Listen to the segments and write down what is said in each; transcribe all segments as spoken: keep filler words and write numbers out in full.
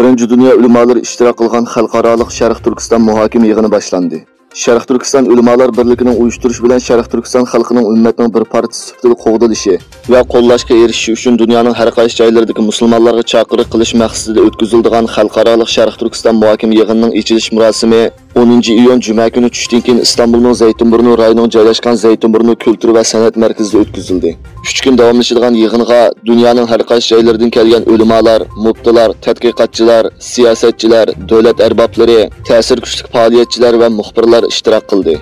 بىرىنچى دۇنيا ئۆلىمالىرى ئىشتىراك قىلغان خەلقئارالىق شەرق تۈركىستان مۇھاكىمە يىغىنى باشلاندى. شەرق تۈركىستان ئۆلىمالار بىرلىكىنىڭ ئۇيۇشتۇرۇشى بىلەن شەرق تۈركىستان خەلقىنىڭ ئۈممەتنىڭ بىر پارچىسى سۈپىتىدە قوغدىلىشى ۋە قوللاشقا ئېرىشىشى ئۈچۈن دۇنيانىڭ ھەر قايسى جايلىرىدىكى مۇسۇلمانلارغا چاقىرىق قىلىش مەقسىتىدە ئۆتكۈزۈلىدىغان خەلقئارالىق شەرق تۈركىستان مۇھاكىمە يىغىنىنىڭ ئېچىلىش مۇراسىمى ئونىنچى ئىيۇن جۈمە كۈنى چۈشتىن كېيىن ئىستانبۇلنىڭ زەيتۇنبۇرنۇ رايونىغا جايلاشقان زەيتۇنبۇرنۇ كۈلتۈر ۋە سەنئەت مەركىزىدە ئۆتكۈزۈلدى. ئۈچ كۈن داۋاملىشىدىغان يىغىنغا دۇنيانىڭ ھەر قايسى جايلىرىدىن كەلگەن ئۆلىمالار، مۇپتىلار، تەتقىقاتچىلار، سىياسەتچىلەر، دۆلەت ئەربابلىرى، تەسىر كۈچلۈك پائالىيەتچىلەر ۋە مۇخبىرلار ئىشتىراك قىلدى.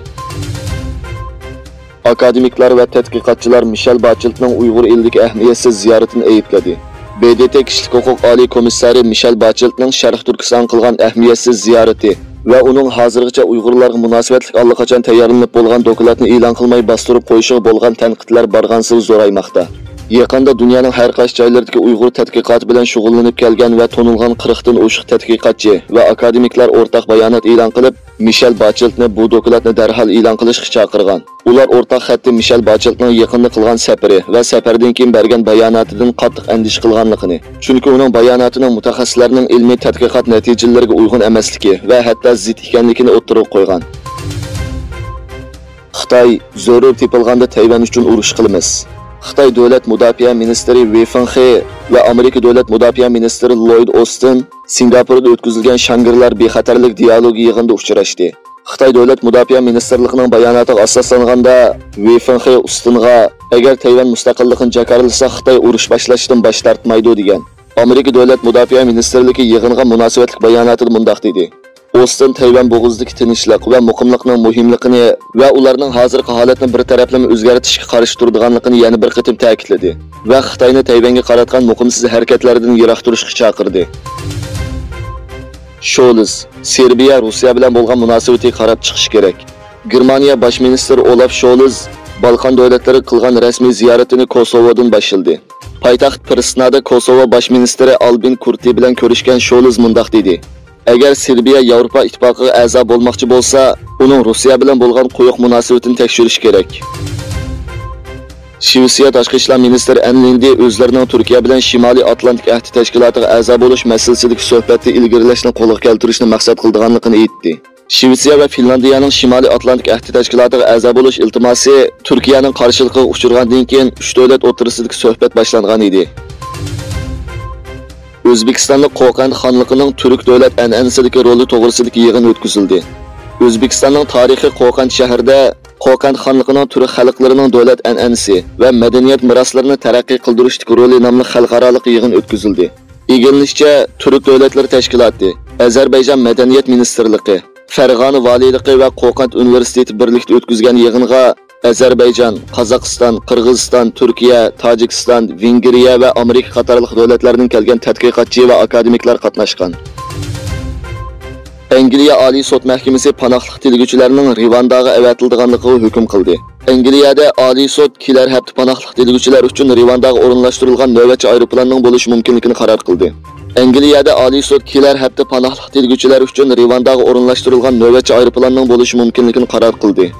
ئاكادېمىكلار ۋە تەتقىقاتچىلار مىشەل باچېلتنىڭ ئۇيغۇر ئېلىدىكى ئەھمىيەتسىز زىيارىتىنى ئەيىبلىدى. ب د ت كىشىلىك ھوقۇق ئالىي كومىسسارى مىشەل باچېلتنىڭ شەرقىي تۈركىستانغا قىلغان ئەھمىيەتسىز زىيارىتى ۋە ئۇنىڭ ھازىرغىچە ئۇيغۇرلارغا مۇناسىۋەتلىك ئاللىقاچان تەييارلىنىپ بولغان دوكلاتنى ئېلان قىلماي باستۇرۇپ قويۇشىغا بولغان تەنقىدلەر بارغانسېرى زورايماقتا. يېقىندا دۇنيانىڭ ھەر قايسى جايلىرىدىكى ئۇيغۇر تەتقىقاتى بىلەن شۇغۇللىنىپ كەلگەن ۋە تونۇلغان قىرىقتىن ئوشۇق تەتقىقاتچى ۋە ئاكادېمىكلار ئورتاق بايانات ئېلان قىلىپ، مىشەل باچېلتنى بۇ دوكلاتنى دەرھال ئېلان قىلىشقا چاقىرغان. ئۇلار ئورتاق خەتتە مىشەل باچېلتنىڭ يېقىندا قىلغان سەپىرى ۋە سەپەردىن كېيىن بەرگەن باياناتىدىن قاتتىق ئەندىشە قىلغانلىقىنى، چۈنكى ئۇنىڭ باياناتىنىڭ مۇتەخەسسىسلەرنىڭ ئىلمىي تەتقىقات نەتىجىلىرىگە ئۇيغۇن ئەمەسلىكى ۋە ھەتتا زىت ئىكەنلىكىنى ئوتتۇرىغا قويغان. خىتاي، زۆرۈر تېپىلغاندا تەيۋەن ئۈچۈن ئۇرۇش قىلىمىز. خىتاي دۆلەت مۇداپىئە مىنىستىرى ۋېي فېڭخې ۋە ئامېرىكا دۆلەت مۇداپىئە مىنىستىرى لويد ئوستىن سىنگاپوردا ئۆتكۈزۈلگەن شاڭگرىلار بىخەتەرلىك دىئالوگى يىغىنىدا ئۇچراشتى. خىتاي دۆلەت مۇداپىئە مىنىستىرلىقىنىڭ باياناتىغا ئاساسلانغاندا، ۋېي فېڭخې ئوستىنغا، ئەگەر تەيۋەن مۇستەقىللىقىنى جاكارلىسا، خىتاي ئۇرۇش باشلاشتىن باش تارتمايدۇ، دېگەن. ئامېرىكا دۆلەت مۇداپىئە مىنىستىرلىكى يىغىنغا مۇناسىۋەتلىك باياناتىدا مۇنداق دېدى: ئوستىن تەيۋەن بوغۇزىدىكى تىنچلىق ۋە مۇقىملىقنىڭ مۇھىملىقىنى ۋە ئۇلارنىڭ ھازىرقى ھالەتنى بىر تەرەپلىمە ئۆزگەرتىشكە قارشى تۇرىدىغانلىقىنى يەنە بىر قېتىم تەكىتلىدى ۋە خىتاينى تەيۋەنگە قاراتقان مۇقىمسىز ھەرىكەتلەردىن يىراق تۇرۇشقا چاقىردى. شولز، سېربىيە رۇسىيە بىلەن بولغان مۇناسىۋىتىگە قاراپ چىقىش كېرەك. گېرمانىيە باش مىنىستىرى ئولاف شولز بالقان دۆلەتلىرىگە قىلغان رەسمىي زىيارىتىنى كوسوۋودىن باشلىدى. پايتەخت پىرىستنادا كوسوۋو باش مىنىستىرى ئالبىن كۇرتى بىلەن كۆرۈشكەن شولز مۇنداق دېدى: ئەگەر سېربىيە ياۋروپا ئىتتىپاقىغا ئەزا بولماقچى بولسا، ئۇنىڭ رۇسىيە بىلەن بولغان قويۇق مۇناسىۋىتىنى تەكشۈرۈش كېرەك. شىۋېتسىيە تاشقى ئىشلار مىنىستىرى ئەن لىندى ئۆزلىرىنىڭ تۈركىيە بىلەن شىمالىي ئاتلانتىك ئەھدى تەشكىلاتىغا ئەزا بولۇش مەسىلىسىدىكى سۆھبەتنى ئىلگىرىلەشنى قولغا كەلتۈرۈشنى مەقسەت قىلىدىغانلىقىنى ئېيتتى. شىۋېتسىيە ۋە فىنلاندىيەنىڭ شىمالىي ئاتلانتىك ئەھدى تەشكىلاتىغا ئەزا بولۇش ئىلتىماسى تۈركىيەنىڭ قارشىلىقىغا ئۇچرىغاندىن كېيىن، ئۈچ دۆلەت ئوتتۇرىسىدىكى سۆھبەت باشلانغان ئىدى. ئۆزبېكىستاندا قوقەنت خانلىقىنىڭ تۈرك دۆلەت ئەنئەنىسىدىكى رولى توغرىسىدىكى يىغىن ئۆتكۈزۈلدى. ئۆزبېكىستاننىڭ تارىخى قوقەنت شەھىرىدە قوقەنت خانلىقىنىڭ تۈرك خەلقلىرىنىڭ دۆلەت ئەنئەنىسى ۋە مەدەنىيەت مىراسلىرىنى تەرەققىي قىلدۇرۇشتىكى رولى ناملىق خەلقئارالىق يىغىن ئۆتكۈزۈلدى. ئىگىلىنىشىچە، تۈرك دۆلەتلىرى تەشكىلاتى، ئەزەربەيجان مەدەنىيەت مىنىستىرلىقى، فەرغانە ۋالىيلىقى ۋە قوقەنت ئۇنىۋېرسىتېتى بىرلىكتە ئۆتكۈزگەن يىغىنغا ئەزەربەيجان، قازاقىستان، قىرغىزىستان، تۈركىيە، تاجىكىستان، ۋېنگرىيە ۋە ئامېرىكا قاتارلىق دۆلەتلەردىن كەلگەن تەتقىقاتچى ۋە ئاكادېمىكلار قاتناشقان. ئەنگلىيە ئالىي سوت مەھكىمىسى پاناھلىق تىلىگۈچىلەرنىڭ رىۋانداغا ئەۋەتىلىدىغانلىقىغا ھۆكۈم قىلدى. ئەنگلىيەدە ئالىي سوت كېلەر ھەپتە پاناھلىق تىلىگۈچىلەر ئۈچۈن رىۋانداغا ئورۇنلاشتۇرۇلغان نۆۋەتچى ئايروپىلاننىڭ بولۇشى مۇمكىنلىكىنى قارار قىلدى. ئەنگلىيەدە ئالىي سوت كېلەر ھەپتە پاناھلىق تىلىگۈچىلەر ئۈچۈن رىۋانداغا ئورۇنلاشتۇرۇلغان نۆۋەتچى ئايروپىلاننىڭ بولۇشى مۇمكىنلىكىنى قارار قىلدى.